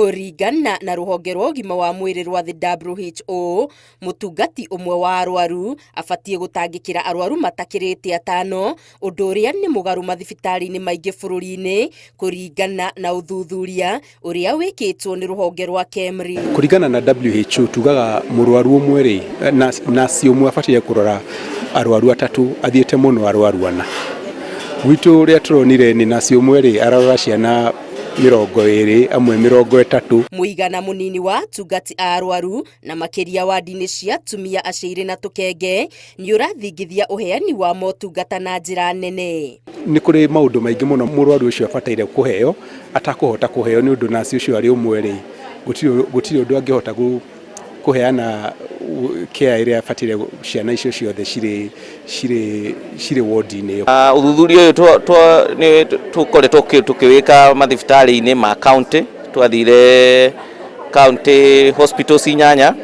Kũringana na rũhonge rwa ũgima wa mwĩrĩ rwa thĩ WHO, mũtungati ũmwe wa arwaru abatiĩ gũtangĩkĩra arwaru matakĩrĩte atano, ũndũ ũrĩa nĩ mũgarũ mathibitarĩ-inĩ maingĩ bũrũri-inĩ kũringana na ũthuthuria ũrĩa wĩkĩtwo nĩ rũhonge rwa KEMRI. Kũringana na WHO tugaga mũrwaru ũmwe rĩ, nurse ũmwe abatiĩ kũrora arwaru atatũ, athiĩte mũno arwaru ana. Gwitũ ũrĩa tũronire nĩ nurse ũmwe rĩ, ararora ciana 20, amwe 30. Mũigana mũnini wa atungati a arwaru na makĩria wandi-inĩ cia atumia aciairĩ na tũkenge nĩ ũrathingithia ũheani wa motungata na njĩra nene. Nĩ kũrĩ maũndũ maingĩ mũno mũrwaru ũcio abataire kũheo atakũhota kũheo nĩ ũndũ nurse ũcio arĩ ũmwe rĩ, gũtirĩ ũndũ angĩhota kũheana care ĩrĩa abataire ciana icio ciothe cirĩ wodi-inĩ ĩyo. Ũthuthuria ũyũ nĩ tũkoretwo tũkĩwĩka mathibitarĩ-inĩ ma county, twathire county hospitals 8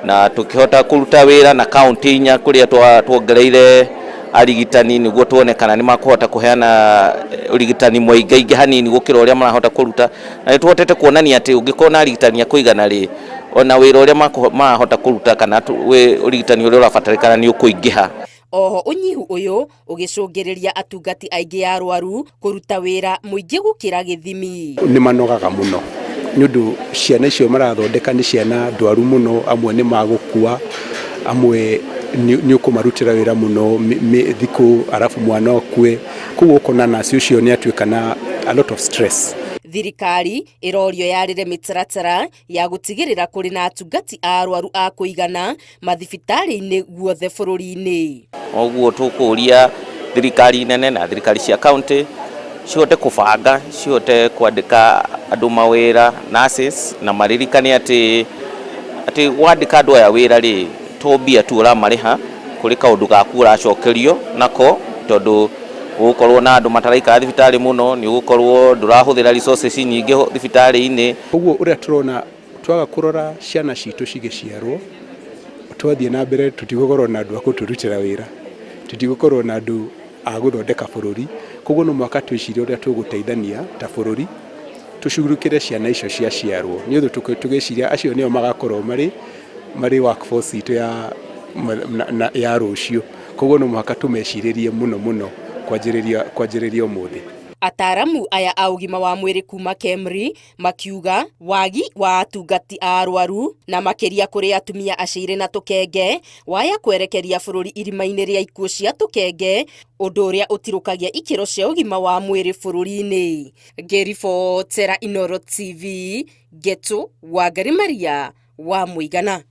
na tũkĩhota kũruta wĩra na county 4 kũrĩa tuongereire arigitani nĩguo tuone kana nĩ makũhota kũheana ũrigitani mũingaingĩ hanini gũkĩra ũrĩa marahota kũruta, na nĩ tũhotete kuonania atĩ ũngĩkorwo na arigitani a kũigana rĩ, ona wĩra ũrĩa marahota kũruta kana ũrigitani ũrĩa ũrabatarĩkana nĩ ũkũingĩha. Oho ũnyihu ũyũ ũgĩcũngĩrĩria atungati aingĩ a arwaru kũruta wĩra mũingĩ gũkĩra gĩthimi. Nĩ manogaga mũno nĩ ũndũ ciana icio marathondeka nĩ ciana ndwaru mũno, amwe nĩ magũkua, amwe nĩ ũkũmarutĩra wĩra mũno thikũ arabu mwana akue, koguo ũkona nurse ũcio nĩ atuĩka na a lot of stress. Thirikari ĩrorio yarĩre mĩtaratara ya gũtigĩrĩra kũrĩ na atungati a arwaru a kũigana mathibitarĩ-inĩ guothe bũrũri-inĩ. Ũguo tũkũria thirikari nene na thirikari cia county cihote kũbanga, cihote kwandĩka andũ mawĩra nurses, na maririkane atĩ wandĩka andũ aya wĩra rĩ, to mbia tu ũramarĩha, kũrĩ kaũndũ gaku ũracokerio nako, tondũ ũgũkorwo na andũ mataraikara thibitarĩ mũno, nĩ ũgũkorwo ndũrahũthĩra resources nyingĩ thibitarĩ-inĩ. Ũguo ũrĩa tũrona twaga kũrora ciana citũ cigĩciarwo, twathiĩ na mbere tũtigũkorwo na andũ a gũtũrutĩra wĩra, tũtigũkorwo na andũ a gũthondeka bũrũri, koguo no mũhaka twĩcirie ũrĩa tũgũteithania ta bũrũri tũcugurukĩre ciana icio ciaciarwo, nĩ ũndũ tũgĩciria acio nĩo magakorwo marĩ workforce itũ ya rũciũ, koguo no mũhaka tũmecirĩrie mũno mũno kwanjĩrĩria ũmũthĩ. Ataramu aya a ũgima wa mwĩrĩ kuma KEMRI makiuga wagi wa atungati a arwaru na makĩria kũrĩ atumia aciairĩ na tũkenge waya kwerekeria bũrũri irima-inĩ rĩa ikuũ cia tũkenge, ũndũ ũrĩa ũtirũkagia ikĩro cia ũgima wa mwĩrĩ bũrũri-inĩ. Ngĩribotera Inooro TV, Ngetu Wangari Maria wa Mũigana.